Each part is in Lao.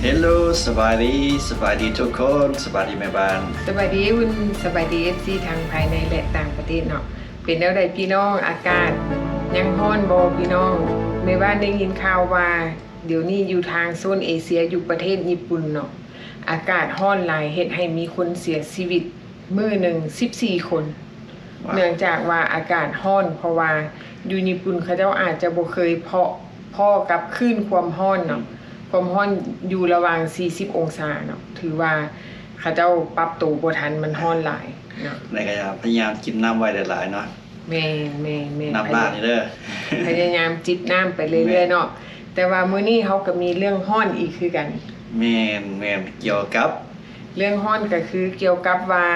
ເຮລໂລ ສະບາຍດີ ສະບາຍດີທຸກຄົນ ສະບາຍດີແມ່ບ້ານ ສະບາຍດີອຸ່ນ ສະບາຍດີ ເອັຟຊີ ທັງພາຍໃນ ແລະ ຕ່າງປະເທດເນາະ. ເປັນແນວໃດພີ່ນ້ອງ? ອາກາດຍັງຮ້ອນບໍ່ພີ່ນ້ອງ? ແມ່ບ້ານໄດ້ຍິນຂ່າວວ່າ ດຽວນີ້ຢູ່ທາງໂຊນເອເຊຍ ຢູ່ປະເທດຍີ່ປຸ່ນເນາະ ອາກາດຮ້ອນຫຼາຍ ເຮັດໃຫ້ມີຄົນເສຍຊີວິດມື້ໜຶ່ງສິບສີ່ຄົນ ວ້າວ ເນື່ອງຈາກວ່າອາກາດຮ້ອນ ເພາະວ່າຢູ່ຍີ່ປຸ່ນເຂົາເຈົ້າອາດຈະບໍ່ເຄີຍເພາະ ພໍ້ກັບຄື້ນຄວາມຮ້ອນເນາະ ອືມ ຄວາມຮ້ອນຢູ່ລະຫວ່າງສີ່ສິບອົງສາເນາະ ຖືວ່າເຂົາເຈົ້າປັບໂຕບໍ່ທັນ ມັນຮ້ອນຫຼາຍເນາະ. ແລ້ວກໍພະຍາຍາມຈິບນ້ຳໄວ້ຫຼາຍໆເນາະ. ແມ່ນໆໆ ນ້ຳລາດນີ້ເດີ ພະຍາຍາມຈິບນ້ຳໄປເລື້ອຍໆເນາະ. ແມ່ນ ແຕ່ວ່າມື້ນີ້ເຮົາກໍມີເລື່ອງຮ້ອນອີກຄືກັນ. ແມ່ນໆ ກ່ຽວກັບ ເລື່ອງຮ້ອນກໍຄືກ່ຽວກັບວ່າ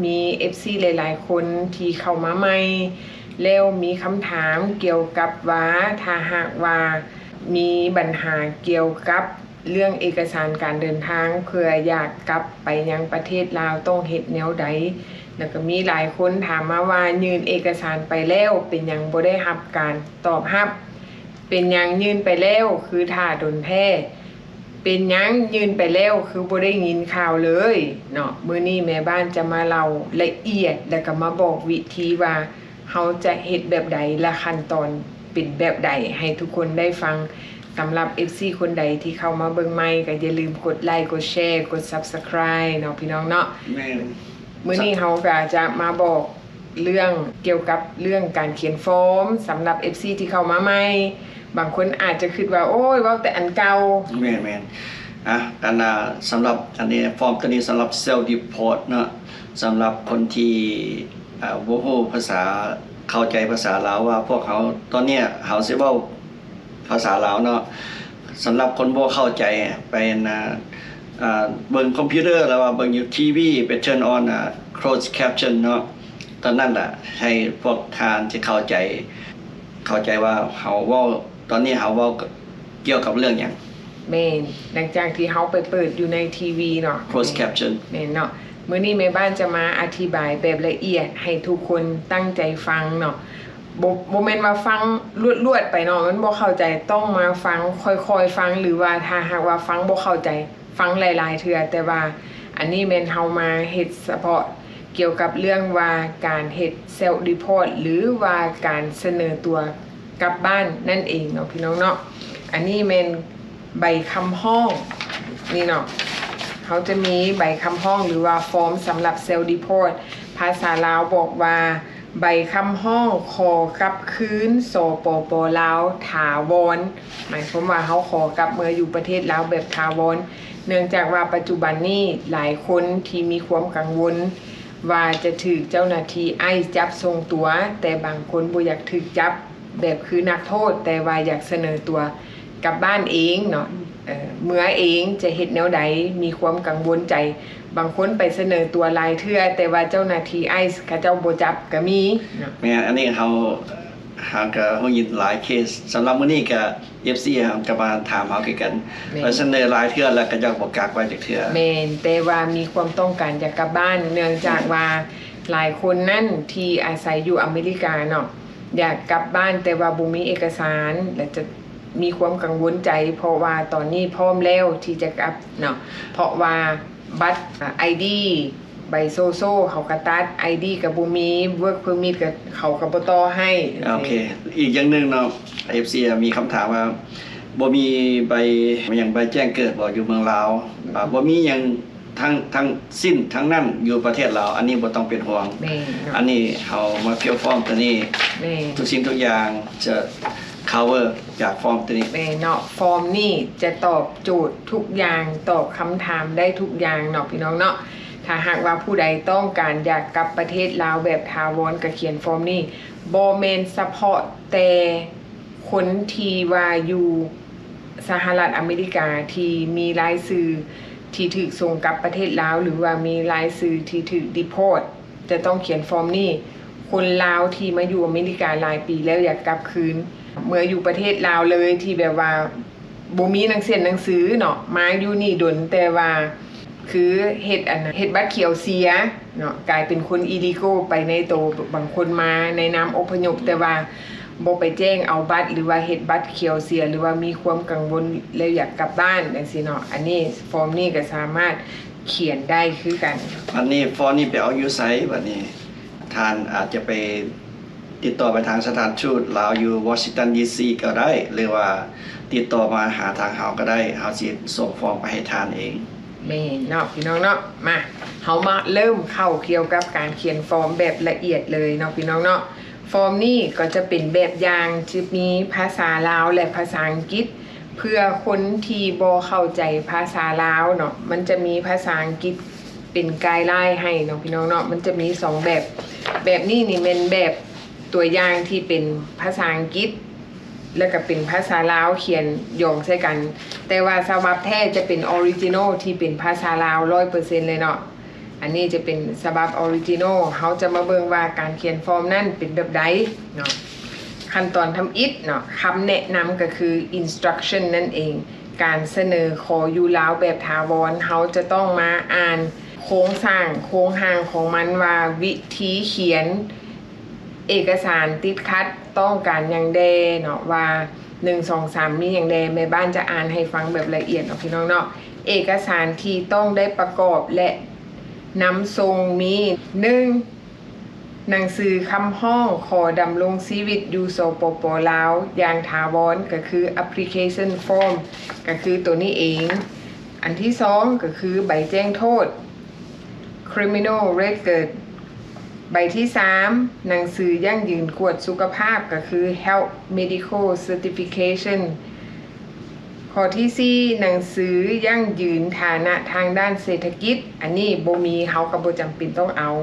ມີເອັຟຊີຫຼາຍໆຄົນທີ່ເຂົ້າມາໃໝ່ ແລ້ວມີຄຳຖາມກ່ຽວກັບວ່າ ຖ້າຫາກວ່າມີບັນຫາກ່ຽວກັບເລື່ອງເອກະສານການເດີນທາງ ເພື່ອຢາກກັບໄປຍັງປະເທດລາວຕ້ອງເຮັດແນວໃດ? ແລ້ວກໍມີຫຼາຍຄົນຖາມມາວ່າ ຍື່ນເອກະສານໄປແລ້ວ ເປັນຫຍັງບໍ່ໄດ້ຮັບການຕອບຮັບ? ເປັນຫຍັງຍື່ນໄປແລ້ວຄືຖ້າດົນແທ້? ເປັນຫຍັງຍື່ນໄປແລ້ວຄືບໍ່ໄດ້ຍິນຂ່າວເລີຍເນາະ? ມື້ນີ້ແມ່ບ້ານຈະມາເລົ່າລະອຽດ ແລ້ວກໍມາບອກວິທີວ່າເຮົາຈະເຮັດແບບໃດ ແລະ ຂັ້ນຕອນເປັນແບບໃດ ໃຫ້ທຸກຄົນໄດ້ຟັງ. ສຳລັບເອັຟຊີຄົນໃດທີ່ເຂົ້າມາເບິ່ງໃໝ່ ກໍຢ່າລືມກົດໄລ ກົດແຊ ກົດ Subscribe ເນາະ ພີ່ນ້ອງເນາະ. ແມ່ນ ມື້ນີ້ເຮົາກໍຈະມາບອກ ເລື່ອງກ່ຽວກັບເລື່ອງການຂຽນຟອມ ສຳລັບເອັຟຊີທີ່ເຂົ້າມາໃໝ່ ບາງຄົນອາດຈະຄິດວ່າ ໂອ້ຍ ເວົ້າແຕ່ອັນເກົ່າ. ແມ່ນໆ ອ່ະ ອັນນ່າ ສຳລັບອັນນີ້ ຟອມຕົວນີ້ສຳລັບ self deport ເນາະ ສຳລັບຄົນທີ່ ອ່າ ບໍ່ຮູ້ພາສາ ເຂົ້າໃຈພາສາລາວ ວ່າພວກເຮົາ ຕອນນີ້ເຮົາຊິເວົ້າ ພາສາລາວເນາະ ສຳລັບຄົນບໍ່ເຂົ້າໃຈ ໄປອັນນ່າ ອ່າ ເບິ່ງຄອມພິວເຕີ ຫຼືວ່າເບິ່ງຢູ່ທີວີ ໄປ turn on ອ່າ closed caption ເນາະ ຕອນນັ້ນລະ ໃຫ້ພວກທ່ານຈະເຂົ້າໃຈ ເຂົ້າໃຈວ່າເຮົາເວົ້າ ຕອນນີ້ເຮົາເວົ້າກ່ຽວກັບເລື່ອງຫຍັງ. ແມ່ນ ຫຼັງຈາກທີ່ເຮົາໄປເປີດຢູ່ໃນທີວີເນາະ closed caption ແມ່ນເນາະ. ມື້ນີ້ແມ່ບ້ານຈະມາອະທິບາຍແບບລະອຽດໃຫ້ທຸກຄົນຕັ້ງໃຈຟັງເນາະ. ບໍ່ ບໍ່ແມ່ນວ່າຟັງລວດໆໄປເນາະ ມັນບໍ່ເຂົ້າໃຈ ຕ້ອງມາຟັງ ຄ່ອຍໆຟັງ ຫຼືວ່າຖ້າຫາກວ່າຟັງບໍ່ເຂົ້າໃຈ ຟັງຫຼາຍໆເທື່ອ. ແຕ່ວ່າອັນນີ້ແມ່ນເຮົາມາເຮັດສະເພາະກ່ຽວກັບເລື່ອງວ່າການເຮັດ self deport ຫຼືວ່າການສະເໜີຕົວກັບບ້ານນັ້ນເອງເນາະ ພີ່ນ້ອງເນາະ. ອັນນີ້ແມ່ນ ໃບຄຳຮ້ອງນີ້ເນາະ ເຮົາຈະມີໃບຄຳຮ້ອງ ຫຼືວ່າຟອມສຳລັບ self deport ພາສາລາວບອກວ່າ ໃບຄຳຮ້ອງຂໍກັບຄືນ ສປປ ລາວ ຖາວອນ ໝາຍຄວາມວ່າເຮົາຂໍກັບເມືອຢູ່ປະເທດລາວແບບຖາວອນ ເນື່ອງຈາກວ່າປັດຈຸບັນນີ້ຫຼາຍຄົນທີ່ມີຄວາມກັງວົນວ່າຈະຖືກເຈົ້າໜ້າທີ່ໄອສ໌ຈັບສົ່ງຕົວ ແຕ່ບາງຄົນບໍ່ຢາກຖືກຈັບ ແບບຄືນັກໂທດ ແຕ່ວ່າຢາກສະເໜີຕົວກັບບ້ານເອງເນາະ ເອີ ເມືອເອງຈະເຮັດແນວໃດ ມີຄວາມກັງວົນໃຈ. ບາງຄົນໄປສະເໜີຕົວຫຼາຍເທື່ອ ແຕ່ວ່າເຈົ້າໜ້າທີ່ໄອສ໌ເຂົາເຈົ້າບໍ່ຈັບກໍມີເນາະ. ແມ່ນ ອັນນີ້ເຮົາ ເຮົາກໍຮູ້ຍິນຫຼາຍເຄສ. ສຳລັບມື້ນີ້ກໍ ເອັຟຊີເຮົາກໍມາຖາມເຮົາຄືກັນ ແມ່ນ ໄປສະເໜີຫຼາຍເທື່ອແລ້ວ ເຂົາເຈົ້າບໍ່ກັກໄວ້ຈັກເທື່ອ. ແມ່ນ ແຕ່ວ່າມີຄວາມຕ້ອງການຢາກກັບບ້ານ ເນື່ອງຈາກວ່າຫຼາຍຄົນນັ້ນທີ່ອາໄສຢູ່ອາເມລິກາເນາະ ຢາກກັບບ້ານ ແຕ່ວ່າບໍ່ມີເອກະສານ ແລະ ຈະມີຄວາມກັງວົນໃຈ ເພາະວ່າຕອນນີ້ພ້ອມແລ້ວທີ່ຈະກັບເນາະ ເພາະວ່າບັດ ອາ ໄອດີ ໃບໂຊໂຊເຂົາກະຕັດ ໄອດີກະບໍ່ມີ ເວີກເພີມິດກະ ເຂົາກະບໍ່ຕໍ່ໃຫ້. ໂອເຄ ອີກຢ່າງໜຶ່ງເນາະ ເອັຟຊີ ມີຄຳຖາມວ່າ ບໍ່ມີໃບ ຫຍັງ ໃບແຈ້ງເກີດບໍ່ ຢູ່ເມືອງລາວ ອືມ ອ່າ ບໍ່ມີຫຍັງ ທັງ ທັງສິ້ນທັງນັ້ນຢູ່ປະເທດລາວ ອັນນີ້ບໍ່ຕ້ອງເປັນຫ່ວງ. ແມ່ນເນາະ ອັນນີ້ເຮົາມາຟິວຟອມຕົວນີ້ ແມ່ນ ທຸກສິ່ງທຸກຢ່າງຈະ cover ຈາກຟອມຕົວນີ້. ແມ່ນເນາະ ຟອມນີ້ຈະຕອບໂຈດທຸກຢ່າງ ຕອບຄຳຖາມໄດ້ທຸກຢ່າງເນາະ ພີ່ນ້ອງເນາະ. ຖ້າຫາກວ່າຜູ້ໃດຕ້ອງການຢາກກັບປະເທດລາວແບບຖາວອນ ກະຂຽນຟອມນີ້ ບໍ່ແມ່ນສະເພາະແຕ່ ຄົນທີ່ວ່າຢູ່ສະຫະລັດອາເມລິກາທີ່ມີລາຍຊື່ທີ່ຖືກສົ່ງກັບປະເທດລາວ ຫຼືວ່າມີລາຍຊື່ທີ່ຖືກ deport ຈະຕ້ອງຂຽນຟອມນີ້. ຄົນລາວທີ່ມາຢູ່ອາເມລິກາຫຼາຍປີແລ້ວ ຢາກກັບຄືນ ເມືອຢູ່ປະເທດລາວເລີຍ ທີ່ແບບວ່າບໍ່ມີໜັງເສັ້ນໜັງສືເນາະ ມາຢູ່ນີ້ດົນ ແຕ່ວ່າ ຄືເຮັດອັນ ເຮັດບັດຂຽວເສຍເນາະ ກາຍເປັນຄົນ illegal ໄປໃນໂຕ. ບາງຄົນມາໃນນາມອົບພະຍົບ ແຕ່ວ່າ ບໍ່ໄປແຈ້ງເອົາບັດ ຫຼືວ່າເຮັດບັດຂຽວເສຍ ຫຼືວ່າມີຄວາມກັງວົນແລ້ວຢາກກັບບ້ານຈັ່ງຊີ້ເນາະ. ອັນນີ້ ຟອມນີ້ກໍສາມາດຂຽນໄດ້ຄືກັນ. ອັນນີ້ ຟອມນີ້ໄປເອົາຢູ່ໃສ? ບັດນີ້ທ່ານອາດຈະໄປຕິດຕໍ່ໄປທາງສະຖານທູດລາວຢູ່ວໍຊິງຕັນ ດີຊີ ກໍໄດ້ ຫຼືວ່າຕິດຕໍ່ມາຫາທາງເຮົາກໍໄດ້ ເຮົາຊິສົ່ງຟອມໄປໃຫ້ທ່ານເອງ. ແມ່ນເນາະ ພີ່ນ້ອງເນາະ. ມາ ເຮົາມາເລີ່ມເຂົ້າກ່ຽວກັບການຂຽນຟອມແບບລະອຽດເລີຍເນາະ ພີ່ນ້ອງເນາະ. ຟອມນີ້ກໍຈະເປັນແບບຢ່າງ ຈະມີພາສາລາວ ແລະ ພາສາອັງກິດ ເພື່ອຄົນທີ່ບໍ່ເຂົ້າໃຈພາສາລາວເນາະ. ມັນຈະມີພາສາອັງກິດເປັນໄກໄລນ໌ໃຫ້ເນາະ ພີ່ນ້ອງເນາະ. ມັນຈະມີສອງແບບ. ແບບນີ້ນີ້ແມ່ນແບບຕົວຢ່າງທີ່ເປັນພາສາອັງກິດ ແລ້ວກໍເປັນພາສາລາວຂຽນຢອງໃສ່ກັນ. ແຕ່ວ່າສະບັບແທ້ຈະເປັນອໍຣິຈິນໍທີ່ເປັນພາສາລາວຮ້ອຍເປີເຊັນເລີຍເນາະ. ອັນນີ້ຈະເປັນສະບັບອໍຣິຈິນໍ. ເຮົາຈະມາເບິ່ງວ່າການຂຽນຟອມນັ້ນເປັນແບບໃດເນາະ. ຂັ້ນຕອນທຳອິດເນາະ, ຄຳແນະນຳກໍຄື instruction ນັ້ນເອງ. ການສະເໜີຂໍຢູ່ລາວແບບຖາວອນ, ເຮົາຈະຕ້ອງມາອ່ານໂຄງສ້າງ, ໂຄງຮ່າງຂອງມັນວ່າວິທີຂຽນເອກະສານຕິດຂັດຕ້ອງການຫຍັງແດ່ເນາະ, ວ່າ ໜຶ່ງ ສອງ ສາມ ມີຫຍັງແດ່. ແມ່ບ້ານຈະອ່ານໃຫ້ຟັງແບບລະອຽດເນາະ ພີ່ນ້ອງເນາະ. ເອກະສານທີ່ຕ້ອງໄດ້ປະກອບ ແລະ ນຳສົ່ງມີ ໜຶ່ງ ໜັງສືຄຳຮ້ອງຂໍດຳລົງຊີວິດຢູ່ ສປປ ລາວ ຢ່າງຖາວອນ ກໍຄື application form ກໍຄືໂຕນີ້ເອງ. ອັນທີສອງ ກໍຄືໃບແຈ້ງໂທດ criminal record. ໃບທີສາມ ໜັງສືຢັ້ງຢືນກວດສຸຂະພາບ ກໍຄື health medical certification. ຂໍ້ທີສີ່ ໜັງສືຢັ້ງຢືນຖານະທາງດ້ານເສດຖະກິດ, ອັນນີ້ບໍ່ມີ ເຮົາກໍບໍ່ຈຳເປັນຕ້ອງເອົາ.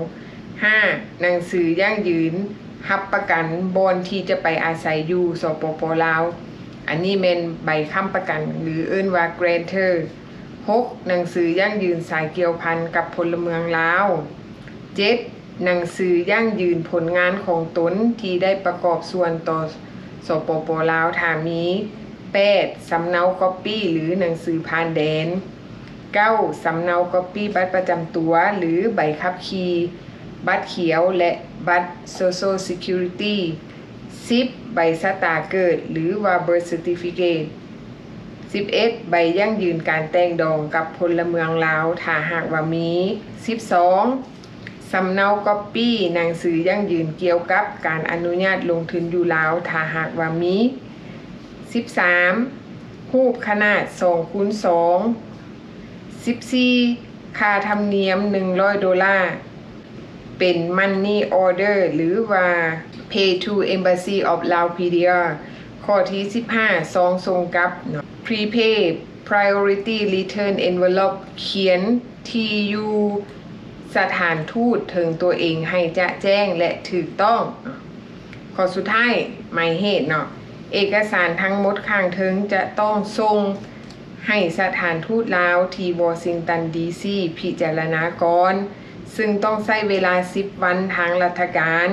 ຫ້າ ໜັງສືຢັ້ງຢືນຮັບປະກັນບ່ອນທີ່ຈະໄປອາໄສຢູ່ ສປປ ລາວ, ອັນນີ້ແມ່ນໃບຄ້ຳປະກັນ ຫຼື ເອີ້ນວ່າ guarantor. ຫົກ ໜັງສືຢັ້ງຢືນສາຍກ່ຽວພັນກັບພົນລະເມືອງລາວ. ເຈັດ ໜັງສືຢັ້ງຢືນຜົນງານຂອງຕົນທີ່ໄດ້ປະກອບສ່ວນຕໍ່ ສປປ ລາວ ຖ້າມີ. ແປດ ສຳເນົາກັອບປີ້ ຫຼື ໜັງສືຜ່ານແດນ. ເກົ້າ ສຳເນົາກັອບປີ້ບັດປະຈຳຕົວ ຫຼື ໃບຂັບຂີ່, ບັດຂຽວ ແລະ ບັດ Social Security. ສິບ ໃບຊະຕາເກີດ ຫຼືວ່າ birth certificate. ສິບເອັດ ໃບຢັ້ງຢືນການແຕ່ງດອງກັບພົນລະເມືອງລາວ ຖ້າຫາກວ່າມີ. ສິບສອງ ສຳເນົາກັອບປີ້ໜັງສືຢັ້ງຢືນກ່ຽວກັບການອະນຸຍາດລົງທຶນຢູ່ລາວ ຖ້າຫາກວ່າມີ. ສິບສາມ ຮູບຂະໜາດສອງຄູນສອງ. ສິບສີ່ ຄ່າທຳນຽມໜຶ່ງຮ້ອຍໂດລາ ເປັນ money order ຫຼືວ່າ pay to Embassy of Laos PDR. ຂໍ້ທີສິບຫ້າ ຊອງສົ່ງກັບເນາະ prepaid priority return envelope ຂຽນທີ່ຢູ່ສະຖານທູດເຖິງຕົວເອງໃຫ້ຈະແຈ້ງ ແລະ ຖືກຕ້ອງ. ຂໍ້ສຸດທ້າຍ ໝາຍເຫດເນາະ ເອກະສານທັງໝົດຂ້າງເທິງຈະຕ້ອງສົ່ງໃຫ້ສະຖານທູດລາວທີ່ວໍຊິງຕັນ ດີຊີ ພິຈາລະນາກ່ອນ, ຊຶ່ງຕ້ອງໃຊ້ເວລາສິບວັນທາງລັດຖະການ.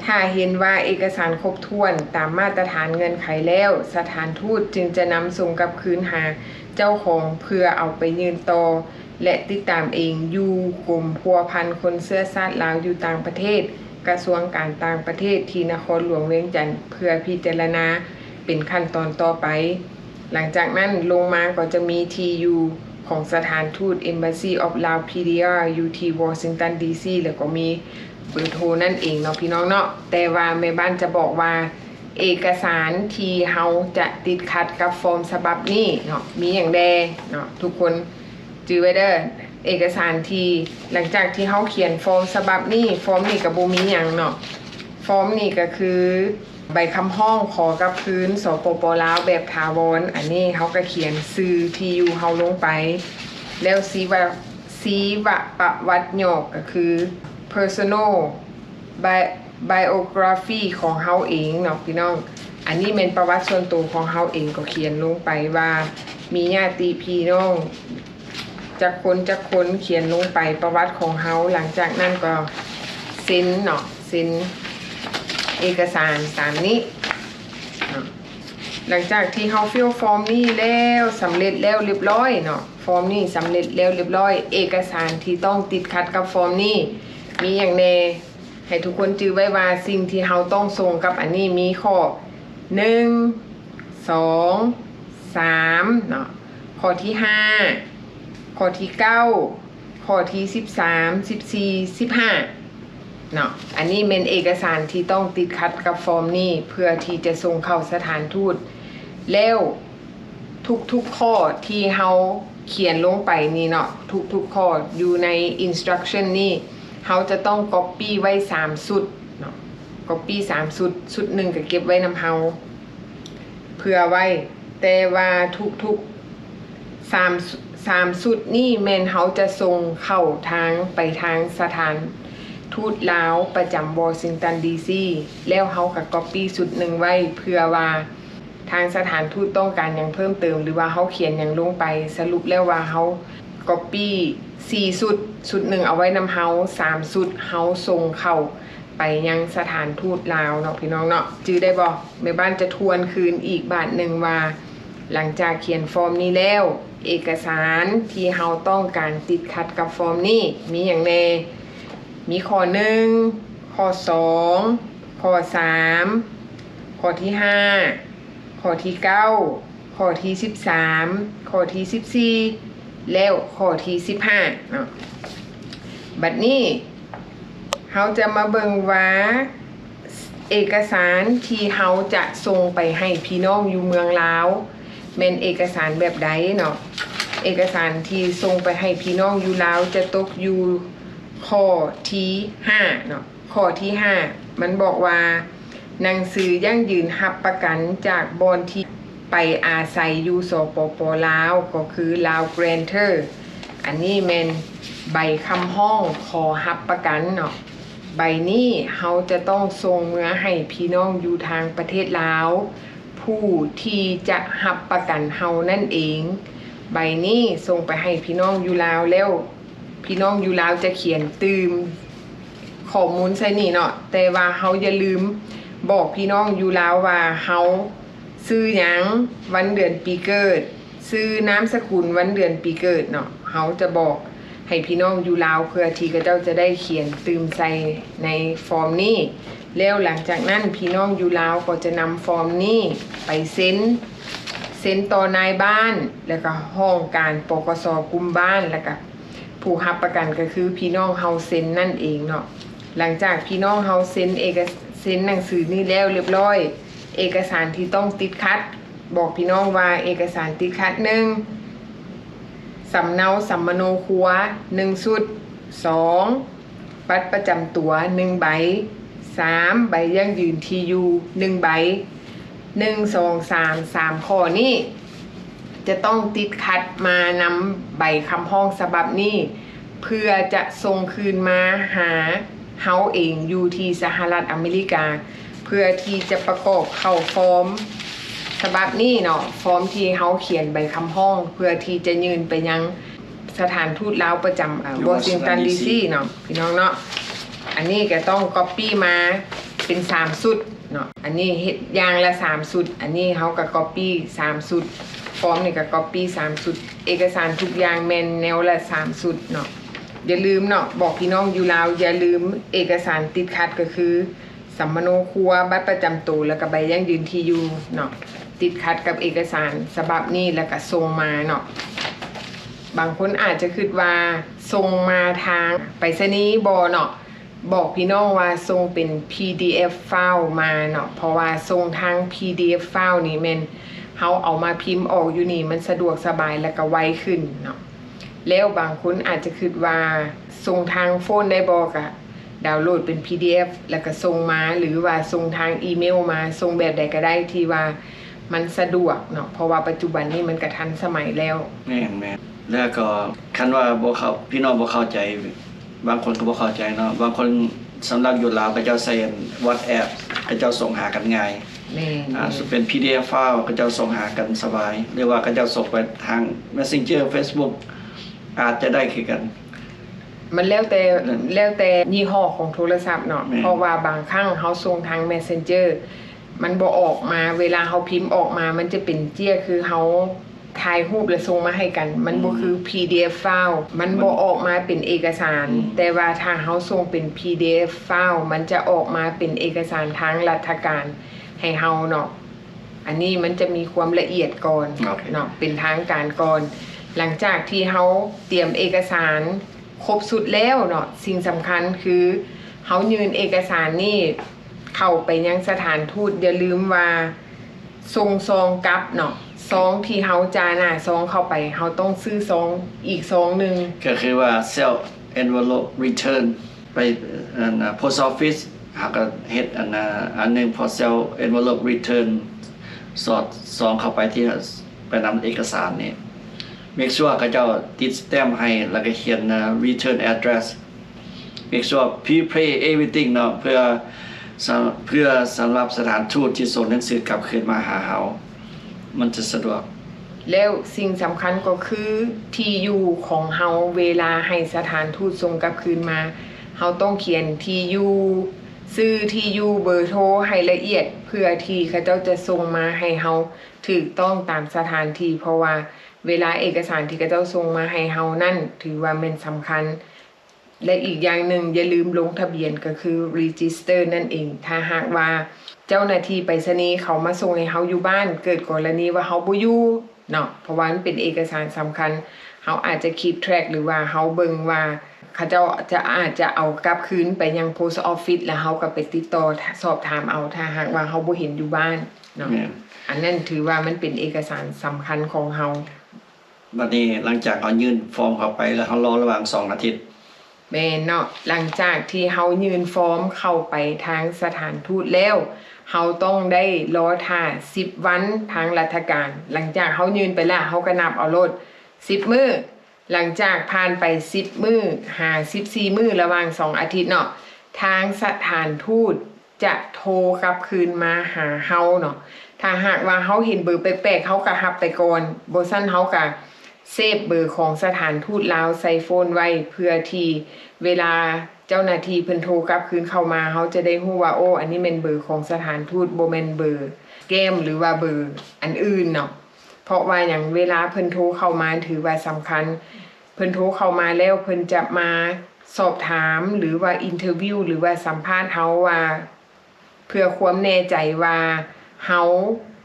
ຖ້າເຫັນວ່າເອກະສານຄົບຖ້ວນຕາມມາດຕະຖານເງື່ອນໄຂແລ້ວ, ສະຖານທູດຈຶ່ງຈະນຳສົ່ງກັບຄືນຫາເຈົ້າຂອງເພື່ອເອົາໄປຍື່ນຕໍ່ ແລະ ຕິດຕາມເອງຢູ່ກົມພົວພັນຄົນເຊື້ອຊາດລາວຢູ່ຕ່າງປະເທດ, ກະຊວງການຕ່າງປະເທດທີ່ນະຄອນຫຼວງວຽງຈັນ ເພື່ອພິຈາລະນາເປັນຂັ້ນຕອນຕໍ່ໄປ. ຫຼັງຈາກນັ້ນລົງມາກໍຈະມີທີ່ຢູ່ຂອງສະຖານທູດ Embassy of Laos PDR ຢູ່ທີ່ວໍຊິງຕັນ ດີຊີ ແລ້ວກໍມີເບີໂທນັ້ນເອງເນາະ ພີ່ນ້ອງເນາະ. ແຕ່ວ່າແມ່ບ້ານຈະບອກວ່າ ເອກະສານທີ່ເຮົາຈະຕິດຂັດກັບຟອມສະບັບນີ້ເນາະ ມີຫຍັງແດ່ເນາະ ທຸກຄົນຈື່ໄວ້ເດີ້. ເອກະສານທີ່ ຫຼັງຈາກທີ່ເຮົາຂຽນຟອມສະບັບນີ້, ຟອມນີ້ກໍບໍ່ມີຫຍັງເນາະ, ຟອມນີ້ກໍຄືໃບຄຳຮ້ອງຂໍກັບຄືນ ສປປ ລາວ ແບບຖາວອນ. ອັນນີ້ເຮົາກໍຂຽນຊື່ ທີ່ຢູ່ເຮົາລົງໄປ, ແລ້ວຊີວະ ຊີວະປະຫວັດຫຍອກກໍຄື personal bi- biography ຂອງເຮົາເອງເນາະ ພີ່ນ້ອງ. ອັນນີ້ແມ່ນປະຫວັດສ່ວນໂຕຂອງເຮົາເອງ, ກໍຂຽນລົງໄປວ່າມີຍາດຕິພີ່ນ້ອງຈັກຄົນຈັກຄົນ, ຂຽນລົງໄປປະຫວັດຂອງເຮົາ. ຫຼັງຈາກນັ້ນກໍເຊັນເນາະ, ເຊັນເອກະສານຕາມນີ້ເນາະ. ຫຼັງຈາກທີ່ເຮົາ fill ຟອມນີ້ແລ້ວ, ສຳເລັດແລ້ວລຽບລ້ອຍເນາະ, ຟອມນີ້ສຳເລັດແລ້ວລຽບລ້ອຍ, ເອກະສານທີ່ຕ້ອງຕິດຂັດກັບຟອມນີ້ມີຫຍັງແດ່? ໃຫ້ທຸກຄົນຈື່ໄວ້ວ່າສິ່ງທີ່ເຮົາຕ້ອງສົ່ງກັບອັນນີ້ມີຂໍ້ໜຶ່ງ ສອງ ສາມເນາະ, ຂໍ້ທີຫ້າ ຂໍ້ທີເກົ້າ ຂໍ້ທີສິບສາມ ສິບສີ່ ສິບຫ້າເນາະ. ອັນນີ້ແມ່ນເອກະສານທີ່ຕ້ອງຕິດຂັດກັບຟອມນີ້ ເພື່ອທີ່ຈະສົ່ງເຂົ້າສະຖານທູດ ແລ້ວ ທຸກໆຂໍ້ທີ່ເຮົາຂຽນລົງໄປນີ້ເນາະ, ທຸກໆຂໍ້ຢູ່ໃນ instruction ນີ້ ເຮົາຈະຕ້ອງ copy ໄວ້ສາມຊຸດເນາະ, copy ສາມຊຸດ, ຊຸດໜຶ່ງກໍເກັບໄວ້ນຳເຮົາເພື່ອໄວ້, ແຕ່ວ່າທຸກໆ ສາມ ສາມຊຸດນີ້ແມ່ນເຮົາຈະສົ່ງເຂົ້າທາງ ໄປທາງສະຖານທູດລາວປະຈຳ Washington D C ແລ້ວເຮົາກໍ copy ຊຸດໜຶ່ງໄວ້ ເພື່ອວ່າ ທາງສະຖານທູດຕ້ອງການຫຍັງເພີ່ມເຕີມ ຫຼືວ່າເຮົາຂຽນຫຍັງລົງໄປ, ສະຫຼຸບແລ້ວວ່າເຮົາ copy ສີ່ຊຸດ, ຊຸດໜຶ່ງເອົາໄວ້ນຳເຮົາ, ສາມຊຸດເຮົາສົ່ງເຂົ້າໄປຍັງສະຖານທູດລາວເນາະ ພີ່ນ້ອງເນາະ. ຈື່ໄດ້ບໍ່? ແມ່ບ້ານຈະທວນຄືນອີກບາດໜຶ່ງວ່າ ຫຼັງຈາກຂຽນຟອມນີ້ແລ້ວ ເອກະສານທີ່ເຮົາຕ້ອງການຕິດຂັດກັບຟອມນີ້ມີຫຍັງແດ່? ມີຂໍ້ໜຶ່ງ, ຂໍ້ສອງ, ຂໍ້ສາມ, ຂໍ້ທີຫ້າ, ຂໍ້ທີເກົ້າ, ຂໍ້ທີສິບສາມ, ຂໍ້ທີສິບສີ່ ແລ້ວຂໍ້ທີສິບຫ້າເນາະ. ບັດນີ້ເຮົາຈະມາເບິ່ງວ່າ ເອກະສານທີ່ເຮົາຈະສົ່ງໄປໃຫ້ພີ່ນ້ອງຢູ່ເມືອງລາວ ແມ່ນເອກະສານແບບໃດເນາະ. ເອກະສານທີ່ສົ່ງໄປໃຫ້ພີ່ນ້ອງຢູ່ລາວຈະຕົກຢູ່ຂໍ້ທີຫ້າເນາະ. ຂໍ້ທີຫ້າ ມັນບອກວ່າ ໜັງສືຢັ້ງຢືນຮັບປະກັນຈາກບ່ອນທີ່ໄປອາໄສຢູ່ ສປປ ລາວ ກໍຄື Lao Guarantor. ອັນນີ້ແມ່ນໃບຄຳຮ້ອງຂໍຮັບປະກັນເນາະ. ໃບນີ້ເຮົາຈະຕ້ອງສົ່ງເມືອໃຫ້ພີ່ນ້ອງຢູ່ທາງປະເທດລາວ ຜູ້ທີ່ຈະຮັບປະກັນເຮົານັ້ນເອງ. ໃບນີ້ສົ່ງໄປໃຫ້ພີ່ນ້ອງຢູ່ລາວແລ້ວ ພີ່ນ້ອງຢູ່ລາວຈະຂຽນຕື່ມຂໍ້ມູນໃສ່ນີ້ເນາະ, ແຕ່ວ່າເຮົາຢ່າລືມບອກພີ່ນ້ອງຢູ່ລາວວ່າເຮົາຊື່ຫຍັງ, ວັນເດືອນປີເກີດ, ຊື່ນາມສະກຸນ, ວັນເດືອນປີເກີດເນາະ. ເຮົາຈະບອກໃຫ້ພີ່ນ້ອງຢູ່ລາວ ເພື່ອທີ່ເຂົາເຈົ້າຈະໄດ້ຂຽນຕື່ມໃສ່ໃນຟອມນີ້. ແລ້ວຫຼັງຈາກນັ້ນ ພີ່ນ້ອງຢູ່ລາວກໍຈະນຳຟອມນີ້ໄປເຊັນ, ເຊັນຕໍ່ນາຍບ້ານ ແລ້ວກໍຫ້ອງການ ປກສ ກຸ່ມບ້ານ ແລ້ວກໍ ຜູ້ຮັບປະກັນກໍຄືພີ່ນ້ອງເຮົາເຊັນນັ້ນເອງເນາະ. ຫຼັງຈາກພີ່ນ້ອງເຮົາເຊັນເອກະ ເຊັນໜັງສືນີ້ແລ້ວລຽບລ້ອຍ, ເອກະສານທີ່ຕ້ອງຕິດຂັດ, ບອກພີ່ນ້ອງວ່າເອກະສານຕິດຂັດ ໜຶ່ງ ສຳເນົາສຳມະໂນຄົວ ໜຶ່ງຊຸດ, ສອງ ບັດປະຈຳຕົວ ໜຶ່ງໃບ, ສາມ ໃບຢັ້ງຢືນທີ່ຢູ່ ໜຶ່ງໃບ. ໜຶ່ງ ສອງ ສາມ ສາມຂໍ້ນີ້ ຈະຕ້ອງຕິດຂັດມານຳໃບຄຳຮ້ອງສະບັບນີ້ ເພື່ອຈະສົ່ງຄືນມາຫາເຮົາເອງຢູ່ທີ່ສະຫະລັດອາເມລິກາ ເພື່ອທີ່ຈະປະກອບເຂົ້າຟອມສະບັບນີ້ເນາະ, ຟອມທີ່ເຮົາຂຽນໃບຄຳຮ້ອງ ເພື່ອທີ່ຈະຍື່ນໄປຍັງສະຖານທູດລາວປະຈຳ ເອີ Washington D C ເນາະ ພີ່ນ້ອງເນາະ. ອັນນີ້ກໍຕ້ອງກັອບປີ້ມາເປັນສາມຊຸດ ເນາະ. ອັນນີ້ເຮັດຢ່າງລະສາມຊຸດ, ອັນນີ້ເຮົາກໍກັອບປີ້ສາມຊຸດ, ຟອມນີ້ກໍກັອບປີ້ສາມຊຸດ, ເອກະສານທຸກຢ່າງແມ່ນແນວລະສາມຊຸດເນາະ. ຢ່າລືມເນາະ, ບອກພີ່ນ້ອງຢູ່ລາວ ຢ່າລືມເອກະສານຕິດຂັດ ກໍຄືສຳມະໂນຄົວ, ບັດປະຈຳໂຕ ແລ້ວກໍໃບຢັ້ງຢືນທີ່ຢູ່ເນາະ, ຕິດຂັດກັບເອກະສານສະບັບນີ້ ແລ້ວກໍສົ່ງມາເນາະ. ບາງຄົນອາດຈະຄິດວ່າສົ່ງມາທາງໄປສະນີບໍ່ເນາະ, ບອກພີ່ນ້ອງວ່າສົ່ງເປັນ PDF file ມາເນາະ, ເພາະວ່າສົ່ງທາງ PDF file ນີ້ແມ່ນເຮົາເອົາມາພິມອອກຢູ່ນີ້ ມັນສະດວກສະບາຍ ແລ້ວກໍໄວຂຶ້ນເນາະ. ແລ້ວບາງຄົນອາດຈະຄິດວ່າສົ່ງທາງໂຟນໄດ້ບໍ່, ກະດາວໂຫຼດເປັນ PDF ແລ້ວກໍສົ່ງມາ ຫຼືວ່າສົ່ງທາງອີເມວມາ, ສົ່ງແບບໃດກໍໄດ້ທີ່ວ່າມັນສະດວກເນາະ, ເພາະວ່າປັດຈຸບັນນີ້ມັນກໍທັນສະໄໝແລ້ວ. ແມ່ນໆ ແລ້ວກໍຄັນວ່າບໍ່ເຂົ້າ ພີ່ນ້ອງບໍ່ເຂົ້າໃຈ ບາງຄົນກໍບໍ່ເຂົ້າໃຈເນາະ, ບາງຄົນສຳລັບຢູ່ລາວ ເຂົາເຈົ້າໃຊ້ອັນ WhatsApp ເຂົາເຈົ້າສົ່ງຫາກັນງ່າຍ. ແມ່ນ ອ່າ ເປັນ PDF file ເຂົາເຈົ້າສົ່ງຫາກັນສະບາຍ ຫຼືວ່າເຂົາເຈົ້າສົ່ງໄປທາງ Messenger Facebook ອາດຈະໄດ້ຄືກັນ. ມັນແລ້ວແຕ່ ແມ່ນ ແລ້ວແຕ່ຍີ່ຫໍ້ຂອງໂທລະສັບເນາະ. ແມ່ນ ເພາະວ່າບາງຄັ້ງເຮົາສົ່ງທາງ Messenger ມັນບໍ່ອອກມາ, ເວລາເຮົາພິມອອກມາ ມັນຈະເປັນເຈ້ຍ ຄືເຮົາ ຖ່າຍຮູບແລ້ວສົ່ງມາໃຫ້ກັນ ມັນບໍ່ ອືມ ຄື ພີດີເອັຟ ໄຟລ໌ ມັນ ມັນ ບໍ່ອອກມາເປັນເອກະສານ ອືມ ແຕ່ວ່າຖ້າເຮົາສົ່ງເປັນ ພີດີເອັຟ ໄຟລ໌ ມັນຈະອອກມາເປັນເອກະສານທາງລັດຖະການໃຫ້ເຮົາເນາະ. ອັນນີ້ມັນຈະມີຄວາມລະອຽດກ່ອນ ໂອເຄ ເນາະ ເປັນທາງການກ່ອນ. ຫຼັງຈາກທີ່ເຮົາຕຽມເອກະສານຄົບຊຸດແລ້ວເນາະ, ສິ່ງສຳຄັນຄືເຮົາຍື່ນເອກະສານນີ້ເຂົ້າໄປຍັງສະຖານທູດ. ຢ່າລືມວ່າສົ່ງຊອງກັບເນາະ, ຊອງທີ່ເຮົາຈ່າໜ້າຊອງເຂົ້າໄປ, ເຮົາຕ້ອງຊື້ຊອງອີກຊອງໜຶ່ງ. ກໍຄືວ່າ self envelope return ໄປ ອັນ post office ເຮົາກໍເຮັດອັນ ອັນໜຶ່ງ พอ self envelope return ສອດຊອງເຂົ້າໄປທີ່ ໄປນຳເອກະສານນີ້ make sure ເຂົາເຈົ້າຕິດ stamp ໃຫ້ ແລ້ວກໍຂຽນ return address, make sure prepare everything ເນາະ ເພື່ອ ເພື່ອສຳລັບສະຖານທູດທີ່ສົ່ງໜັງສືກັບຄືນມາຫາເຮົາ ມັນຈະສະດວກ. ແລ້ວສິ່ງສຳຄັນກໍຄືທີ່ຢູ່ຂອງເຮົາ. ເວລາໃຫ້ສະຖານທູດສົ່ງກັບຄືນມາ, ເຮົາຕ້ອງຂຽນທີ່ຢູ່, ຊື່, ທີ່ຢູ່, ເບີໂທໃຫ້ລະອຽດ ເພື່ອທີ່ເຂົາເຈົ້າຈະສົ່ງມາໃຫ້ເຮົາຖືກຕ້ອງຕາມສະຖານທີ່, ເພາະວ່າເວລາເອກະສານທີ່ເຂົາເຈົ້າສົ່ງມາໃຫ້ເຮົານັ້ນ ຖືວ່າແມ່ນສຳຄັນ. ແລະ ອີກຢ່າງໜຶ່ງ ຢ່າລືມລົງທະບຽນ ກໍຄື register ນັ້ນເອງ. ຖ້າຫາກວ່າເຈົ້າໜ້າທີ່ໄປສະນີເຂົາມາສົ່ງໃຫ້ເຮົາຢູ່ບ້ານ, ເກີດກໍລະນີວ່າເຮົາບໍ່ຢູ່ເນາະ, ເພາະວ່າມັນເປັນເອກະສານສຳຄັນ, ເຮົາອາດຈະ keep track ຫຼືວ່າເຮົາເບິ່ງວ່າເຂົາເຈົ້າຈະ ອາດຈະເອົາກັບຄືນໄປຍັງ post office ແລ້ວເຮົາກໍໄປຕິດຕໍ່ສອບຖາມເອົາ ຖ້າຫາກວ່າເຮົາບໍ່ເຫັນຢູ່ບ້ານເນາະ. ແມ່ນ. ອັນນັ້ນຖືວ່າມັນເປັນເອກະສານສຳຄັນຂອງເຮົາ. ບັດນີ້ຫຼັງຈາກເຮົາຍື່ນຟອມເຂົ້າໄປແລ້ວ ເຮົາລໍລະຫວ່າງສອງອາທິດ. ແມ່ນເນາະ, ຫຼັງຈາກທີ່ເຮົາຍື່ນຟອມເຂົ້າໄປທາງສະຖານທູດແລ້ວ, ເຮົາຕ້ອງໄດ້ລໍຖ້າສິບວັນທາງລັດຖະການ. ຫຼັງຈາກເຮົາຍື່ນໄປແລ້ວ ເຮົາກໍນັບເອົາໂລດສິບມື້. ຫຼັງຈາກຜ່ານໄປສິບມື້ຫາສິບສີ່ມື້ ລະຫວ່າງສອງອາທິດເນາະ, ທາງສະຖານທູດ ຈະໂທກັບຄືນມາຫາເຮົາເນາະ. ຖ້າຫາກວ່າເຮົາເຫັນເບີແປກໆ ເຮົາກະຮັບໄປກ່ອນ, ບໍ່ຊັ້ນເຮົາກະເຊບເບີຂອງສະຖານທູດລາວໃສ່ໂຟນໄວ້ ເພື່ອທີ່ເວລາເຈົ້າໜ້າທີ່ເພິ່ນໂທກັບຄືນເຂົ້າມາ ເຮົາຈະໄດ້ຮູ້ວ່າ ໂອ້ ອັນນີ້ແມ່ນເບີຂອງສະຖານທູດ, ບໍ່ແມ່ນເບີສະແກມ ຫຼືວ່າເບີອັນອື່ນເນາະ. ເພາະວ່າຫຍັງ? ເວລາເພິ່ນໂທເຂົ້າມາຖືວ່າສຳຄັນ, ເພິ່ນໂທເຂົ້າມາແລ້ວ ເພິ່ນຈະມາສອບຖາມ ຫຼືວ່າ interview ຫຼືວ່າສຳພາດເຮົາວ່າ ເພື່ອຄວາມແນ່ໃຈວ່າເຮົາ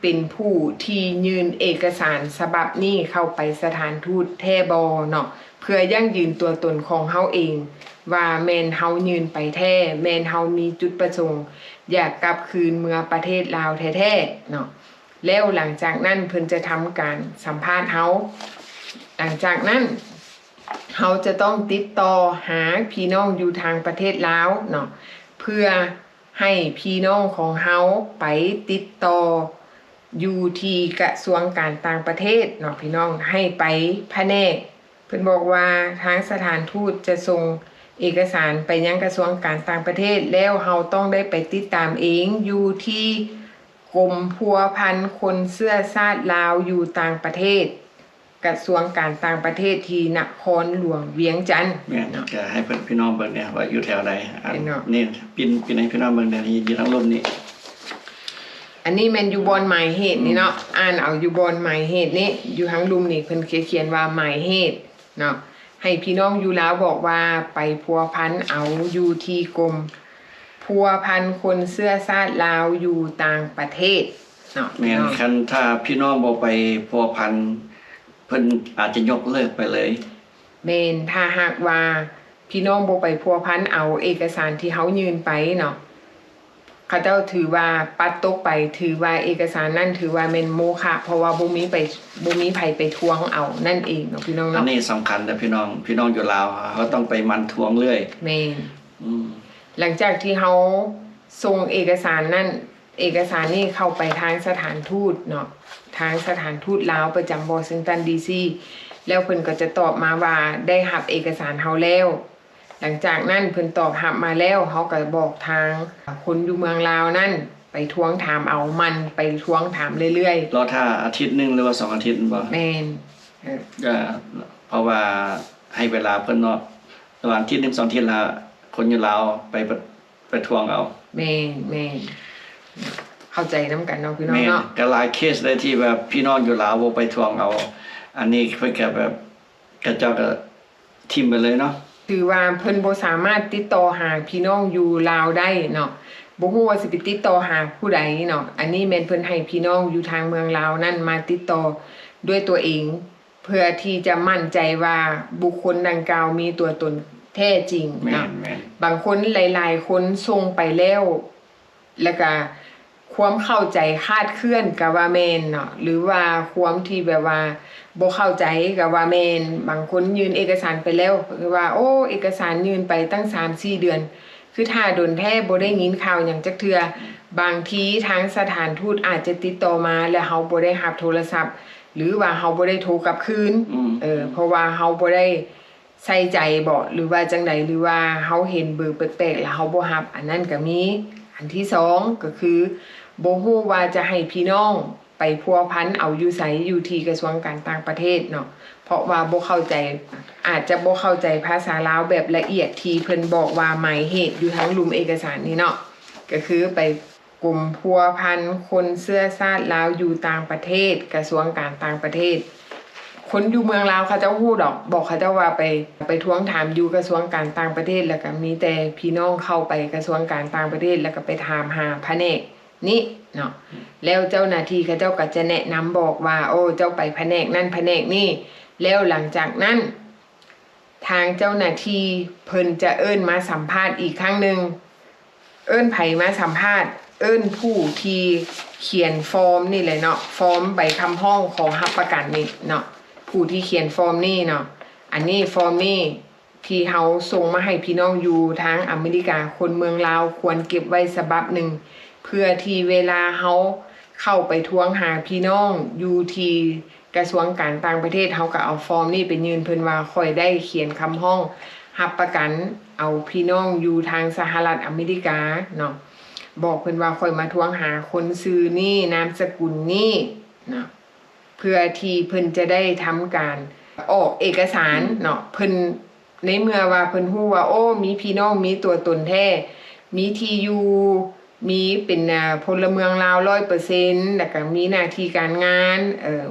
ເປັນຜູ້ທີ່ຍື່ນເອກະສານສະບັບນີ້ເຂົ້າໄປສະຖານທູດແທ້ບໍ່ເນາະ, ເພື່ອຢັ້ງຢືນຕົວຕົນຂອງເຮົາເອງວ່າແມ່ນເຮົາຍື່ນໄປແທ້, ແມ່ນເຮົາມີຈຸດປະສົງຢາກກັບຄືນເມືອປະເທດລາວແທ້ໆເນາະ. ແລ້ວຫຼັງຈາກນັ້ນເພິ່ນຈະທຳການສຳພາດເຮົາ. ຫຼັງຈາກນັ້ນເຮົາຈະຕ້ອງຕິດຕໍ່ຫາພີ່ນ້ອງຢູ່ທາງປະເທດລາວເນາະ, ເພື່ອໃຫ້ພີ່ນ້ອງຂອງເຮົາໄປຕິດຕໍ່ຢູ່ທີ່ກະຊວງການຕ່າງປະເທດເນາະ ພີ່ນ້ອງ, ໃຫ້ໄປພະແນກ ເພິ່ນບອກວ່າທາງສະຖານທູດຈະສົ່ງເອກະສານໄປຍັງກະຊວງການຕ່າງປະເທດ, ແລ້ວເຮົາຕ້ອງໄດ້ໄປຕິດຕາມເອງຢູ່ທີ່ກົມພົວພັນຄົນເຊື້ອຊາດລາວຢູ່ຕ່າງປະເທດ, ກະຊວງການຕ່າງປະເທດທີ່ນະຄອນຫຼວງວຽງຈັນ. ແມ່ນ, ກະໃຫ້ເພິ່ນ ພີ່ນ້ອງເບິ່ງແດ່ວ່າຢູ່ແຖວໃດ. ອັນນີ້ ປິນ ປິນໃຫ້ພີ່ນ້ອງເບິ່ງແດ່, ນີ້ຢູ່ທາງລຸ່ມນີ້. ອັນນີ້ແມ່ນຢູ່ບ່ອນໝາຍເຫດນີ້ເນາະ, ອ່ານເອົາຢູ່ບ່ອນໝາຍເຫດນີ້, ຢູ່ທາງລຸ່ມນີ້ເພິ່ນຂຽນວ່າໝາຍເຫດເນາະ. ໃຫ້ພີ່ນ້ອງຢູ່ລາວບອກວ່າໄປພົວພັນເອົາຢູ່ທີ່ກົມພົວພັນຄົນເຊື້ອຊາດລາວຢູ່ຕ່າງປະເທດເນາະ. ແມ່ນ, ຄັນຖ້າພີ່ນ້ອງບໍ່ໄປພົວພັນ ເພິ່ນອາດຈະຍົກເລີກໄປເລີຍ. ແມ່ນ, ຖ້າຫາກວ່າພີ່ນ້ອງບໍ່ໄປພົວພັນເອົາເອກະສານທີ່ເຮົາຍື່ນໄປເນາະ, ເຂົາເຈົ້າຖືວ່າປັດຕົກໄປ, ຖືວ່າເອກະສານນັ້ນຖືວ່າແມ່ນໂມຄະ, ເພາະວ່າບໍ່ມີໄປ ບໍ່ມີໃຜໄປທວງເອົານັ້ນເອງເນາະ ພີ່ນ້ອງເນາະ. ອັນນີ້ສຳຄັນເດີພີ່ນ້ອງ, ພີ່ນ້ອງຢູ່ລາວ ເຮົາຕ້ອງໄປໝັ່ນທວງເລື້ອຍ. ແມ່ນ. ອືມ. ຫຼັງຈາກທີ່ເຮົາສົ່ງເອກະສານນັ້ນ ເອກະສານນີ້ເຂົ້າໄປທາງສະຖານທູດເນາະ, ທາງສະຖານທູດລາວປະຈຳວໍຊິງຕັນ ດີຊີ ແລ້ວເພິ່ນກໍຈະຕອບມາວ່າໄດ້ຮັບເອກະສານເຮົາແລ້ວ. ຫຼັງຈາກນັ້ນເພິ່ນຕອບຮັບມາແລ້ວ, ເຮົາກໍບອກທາງຄົນຢູ່ເມືອງລາວນັ້ນໄປທວງຖາມເອົາ, ໝັ່ນໄປທວງຖາມເລື້ອຍໆ. ລໍຖ້າອາທິດໜຶ່ງ ຫຼືວ່າສອງອາທິດແມ່ນບໍ່? ແມ່ນ. ເອີ ເພາະວ່າໃຫ້ເວລາເພິ່ນເນາະ, ລະຫວ່າງອາທິດໜຶ່ງສອງອາທິດລະ ຄົນຢູ່ລາວໄປ ໄປທວງເອົາ. ແມ່ນ, ແມ່ນ. ເຂົ້າໃຈນຳກັນເນາະ ພີ່ນ້ອງເນາະ. ແມ່ນ ກໍຫຼາຍເຄສເລີຍທີ່ແບບພີ່ນ້ອງຢູ່ລາວບໍ່ໄປທວງເອົາ ອັນນີ້ເພິ່ນກໍແບບ ເຂົາເຈົ້າກໍຖິ້ມໄປເລີຍເນາະ. ຖືວ່າເພິ່ນບໍ່ສາມາດຕິດຕໍ່ຫາພີ່ນ້ອງຢູ່ລາວໄດ້ເນາະ, ບໍ່ຮູ້ວ່າຊິໄປຕິດຕໍ່ຫາຜູ້ໃດເນາະ. ອັນນີ້ແມ່ນເພິ່ນໃຫ້ພີ່ນ້ອງຢູ່ທາງເມືອງລາວນັ້ນມາຕິດຕໍ່ດ້ວຍຕົວເອງ ເພື່ອທີ່ຈະໝັ້ນໃຈວ່າບຸກຄົນດັ່ງກ່າວມີຕົວຕົນແທ້ຈິງເນາະ. ແມ່ນໆ. ບາງຄົນ ຫຼາຍໆຄົນສົ່ງໄປແລ້ວ ແລ້ວກະຄວາມເຂົ້າໃຈຄາດເຄື່ອນກະວ່າແມ່ນເນາະ ຫຼືວ່າຄວາມທີ່ແບບວ່າບໍ່ເຂົ້າໃຈກະວ່າແມ່ນ. ບາງຄົນຍື່ນເອກະສານໄປແລ້ວ ຄືວ່າ ໂອ້ ເອກະສານຍື່ນໄປຕັ້ງສາມສີ່ເດືອນ ຄືຖ້າດົນແທ້ ບໍ່ໄດ້ຍິນຂ່າວຫຍັງຈັກເທື່ອ. ບາງທີທາງສະຖານທູດອາດຈະຕິດຕໍ່ມາ ແລ້ວເຮົາບໍ່ໄດ້ຮັບໂທລະສັບ ຫຼືວ່າເຮົາບໍ່ໄດ້ໂທກັບຄືນ ອືມ ເອີ ເພາະວ່າເຮົາບໍ່ໄດ້ ໃສ່ໃຈບໍ ຫຼືວ່າຈັ່ງໃດ ຫຼືວ່າເຮົາເຫັນເບີແປກໆ ແລ້ວເຮົາບໍ່ຮັບ ອັນນັ້ນກະມີ. ອັນທີສອງກະຄື ບໍ່ຮູ້ວ່າຈະໃຫ້ພີ່ນ້ອງໄປພົວພັນເອົາຢູ່ໃສ ຢູ່ທີ່ກະຊວງການຕ່າງປະເທດເນາະ ເພາະວ່າບໍ່ເຂົ້າໃຈ ອາດຈະບໍ່ເຂົ້າໃຈພາສາລາວແບບລະອຽດທີ່ເພິ່ນບອກວ່າໝາຍເຫດຢູ່ທາງລຸ່ມເອກະສານນີ້ເນາະ ກະຄືໄປ ກົມພົວພັນຄົນເຊື້ອຊາດລາວຢູ່ຕ່າງປະເທດ ກະຊວງການຕ່າງປະເທດ. ຄົນຢູ່ເມືອງລາວເຂົາເຈົ້າຮູ້ດອກ ບອກເຂົາເຈົ້າວ່າໄປ ໄປທວງຖາມຢູ່ກະຊວງການຕ່າງປະເທດ ແລ້ວກະມີແຕ່ພີ່ນ້ອງເຂົ້າໄປກະຊວງການຕ່າງປະເທດ ແລ້ວກະໄປຖາມຫາພະແນກນີ້ເນາະ ແລ້ວເຈົ້າໜ້າທີ່ເຂົາເຈົ້າກະຈະແນະນຳບອກວ່າ ໂອ້ ເຈົ້າໄປພະແນກນັ້ນພະແນກນີ້ ແລ້ວຫຼັງຈາກນັ້ນ ທາງເຈົ້າໜ້າທີ່ເພິ່ນຈະເອີ້ນມາສຳພາດອີກຄັ້ງໜຶ່ງ. ເອີ້ນໃຜມາສຳພາດ? ເອີ້ນຜູ້ທີ່ຂຽນຟອມນີ້ແຫຼະເນາະ, ຟອມໃບຄຳຮ້ອງຂໍຮັບປະກັນນີ້ເນາະ, ຜູ້ທີ່ຂຽນຟອມນີ້ເນາະ. ອັນນີ້ ຟອມນີ້ທີ່ເຮົາສົ່ງມາໃຫ້ພີ່ນ້ອງຢູ່ທາງອາເມລິກາ, ຄົນເມືອງລາວຄວນເກັບໄວ້ສະບັບໜຶ່ງ ເພື່ອທີ່ເວລາເຮົາເຂົ້າໄປທວງຫາພີ່ນ້ອງຢູ່ທີ່ ກະຊວງການຕ່າງປະເທດ ເຮົາກະເອົາຟອມນີ້ໄປຍື່ນເພິ່ນວ່າ ຂ້ອຍໄດ້ຂຽນຄຳຮ້ອງຮັບປະກັນເອົາພີ່ນ້ອງຢູ່ທາງສະຫະລັດອາເມລິກາເນາະ, ບອກເພິ່ນວ່າ ຂ້ອຍມາທວງຫາຄົນຊື່ນີ້ ນາມສະກຸນນີ້ເນາະ, ເພື່ອທີ່ເພິ່ນຈະໄດ້ທຳການອອກເອກະສານເນາະ. ເພິ່ນ ໃນເມື່ອວ່າເພິ່ນຮູ້ວ່າ ໂອ້ ມີພີ່ນ້ອງ ມີຕົວຕົນແທ້ ມີທີ່ຢູ່ ມີເປັນ ອ່າ ພົນລະເມືອງລາວຮ້ອຍເປີເຊັນ ແລ້ວກະມີໜ້າທີ່ການງານ ເອີ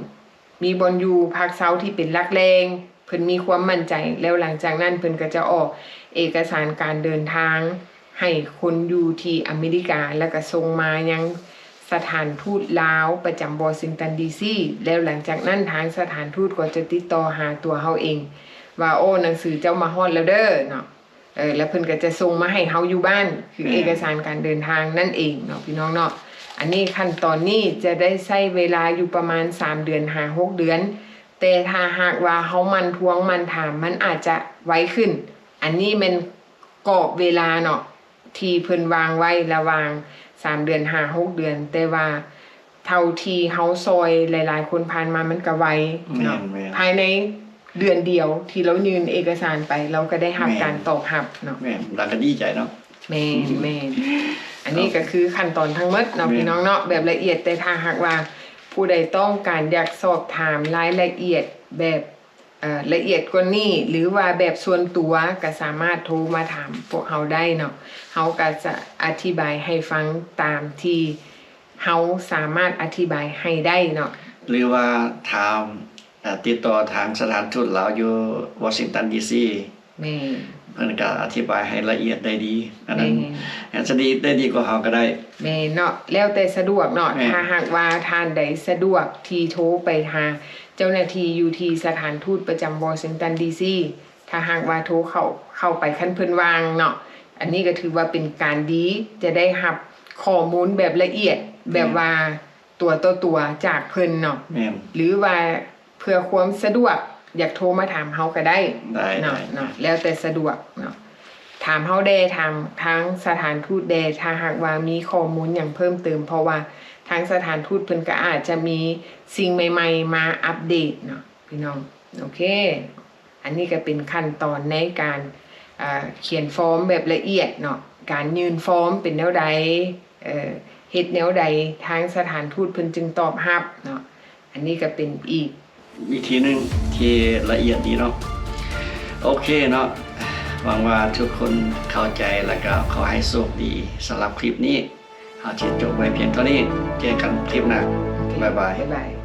ມີບ່ອນຢູ່ພັກເຊົາທີ່ເປັນຫຼັກແຫຼ່ງ ເພິ່ນມີຄວາມໝັ້ນໃຈ. ແລ້ວຫຼັງຈາກນັ້ນເພິ່ນກະຈະອອກເອກະສານການເດີນທາງໃຫ້ຄົນຢູ່ທີ່ອາເມລິກາ ແລ້ວກະສົ່ງມາຍັງສະຖານທູດລາວປະຈຳວໍຊິງຕັນ ດີຊີ ແລ້ວຫຼັງຈາກນັ້ນທາງສະຖານທູດກໍຈະຕິດຕໍ່ຫາຕົວເຮົາເອງ ວ່າ ໂອ້ ໜັງສືເຈົ້າມາຮອດແລ້ວເດີເນາະ. ເອີ ແລ້ວເພິ່ນກໍຈະສົ່ງມາໃຫ້ເຮົາຢູ່ບ້ານ ຄືເອກະສານການເດີນທາງນັ້ນເອງເນາະ ພີ່ນ້ອງເນາະ. ອັນນີ້ຂັ້ນຕອນນີ້ຈະໄດ້ໃຊ້ເວລາຢູ່ປະມານສາມເດືອນຫາຫົກເດືອນ, ແຕ່ຖ້າຫາກວ່າເຮົາໝັ່ນທວງໝັ່ນຖາມ ມັນອາດຈະໄວຂຶ້ນ. ອັນນີ້ແມ່ນກອບເວລາເນາະ ທີ່ເພິ່ນວາງໄວ້ລະຫວ່າງສາມເດືອນຫາຫົກເດືອນ, ແຕ່ວ່າ ເທົ່າທີ່ເຮົາຊ່ອຍຫຼາຍໆຄົນຜ່ານມາ ມັນກະໄວເນາະ. ແມ່ນໆ. ພາຍໃນເດືອນດຽວທີ່ລາວຍື່ນເອກະສານໄປ ລາວກະໄດ້ຮັບການຕອບຮັບເນາະ. ແມ່ນ ລາວກະດີໃຈເນາະ. ແມ່ນໆ. ອັນນີ້ກະຄືຂັ້ນຕອນທັງໝົດເນາະ ພີ່ນ້ອງເນາະ ແບບລະອຽດ. ແຕ່ຖ້າຫາກວ່າຜູ້ໃດຕ້ອງການຢາກສອບຖາມລາຍລະອຽດແບບ ເອີ ລະອຽດກວ່ານີ້ ຫຼືວ່າແບບສ່ວນຕົວ ກະສາມາດໂທມາຖາມພວກເຮົາໄດ້ເນາະ. ເຮົາກະຈະອະທິບາຍໃຫ້ຟັງຕາມທີ່ເຮົາສາມາດອະທິບາຍໃຫ້ໄດ້ເນາະ. ຫຼືວ່າຖາມ ເອີ ຕິດຕໍ່ທາງສະຖານທູດລາວຢູ່ວໍຊິງຕັນ ດີຊີ. ແມ່ນ. ເພິ່ນກະອະທິບາຍໃຫ້ລະອຽດໄດ້ດີ. ອັນນັ້ນ ແມ່ນ ອາດຈະດີ ໄດ້ດີກວ່າເຮົາກະໄດ້. ແມ່ນເນາະ ແລ້ວແຕ່ສະດວກເນາະ. ແມ່ນ. ຖ້າຫາກວ່າທ່ານໃດສະດວກທີ່ໂທໄປຫາ ເຈົ້າໜ້າທີ່ຢູ່ທີ່ສະຖານທູດປະຈຳວໍຊິງຕັນ ດີຊີ ຖ້າຫາກວ່າໂທເຂົ້າ ເຂົ້າໄປ ຄັນເພິ່ນວ່າງເນາະ, ອັນນີ້ກໍຖືວ່າເປັນການດີ ຈະໄດ້ຮັບຂໍ້ມູນແບບລະອຽດ ແມ່ນ ແບບວ່າຕົວຕໍ່ຕົວຈາກເພິ່ນເນາະ. ແມ່ນ. ຫຼືວ່າເພື່ອຄວາມສະດວກ ຢາກໂທມາຖາມເຮົາກໍໄດ້ ໄດ້ ເນາະ ໄດ້ ເນາະ ແລ້ວແຕ່ສະດວກເນາະ. ຖາມເຮົາແດ່ ຖາມທາງສະຖານທູດແດ່ ຖ້າຫາກວ່າມີຂໍ້ມູນຫຍັງເພີ່ມເຕີມ ເພາະວ່າທາງສະຖານທູດເພິ່ນກໍອາດຈະມີສິ່ງໃໝ່ໆມາອັບເດດເນາະ ພີ່ນ້ອງ. ໂອເຄ ອັນນີ້ກໍເປັນຂັ້ນຕອນໃນການ ເອີ ຂຽນຟອມແບບລະອຽດເນາະ ການຍື່ນຟອມເປັນແນວໃດ ເອີ ເຮັດແນວໃດ ທາງສະຖານທູດເພິ່ນຈຶ່ງຕອບຮັບເນາະ. ອັນນີ້ກໍເປັນອີກວິທີໜຶ່ງທີ່ລະອຽດດີເນາະ. ໂອເຄເນາະ ຫວັງວ່າທຸກຄົນເຂົ້າໃຈ ແລ້ວກໍຂໍໃຫ້ໂຊກດີ. ສຳລັບຄລິບນີ້ ເ ອາທິດຈົບໄວ້ພຽງເທົ່ານີ້ ເຈີກັນຄລິບໜ້າ ບາຍບາຍ.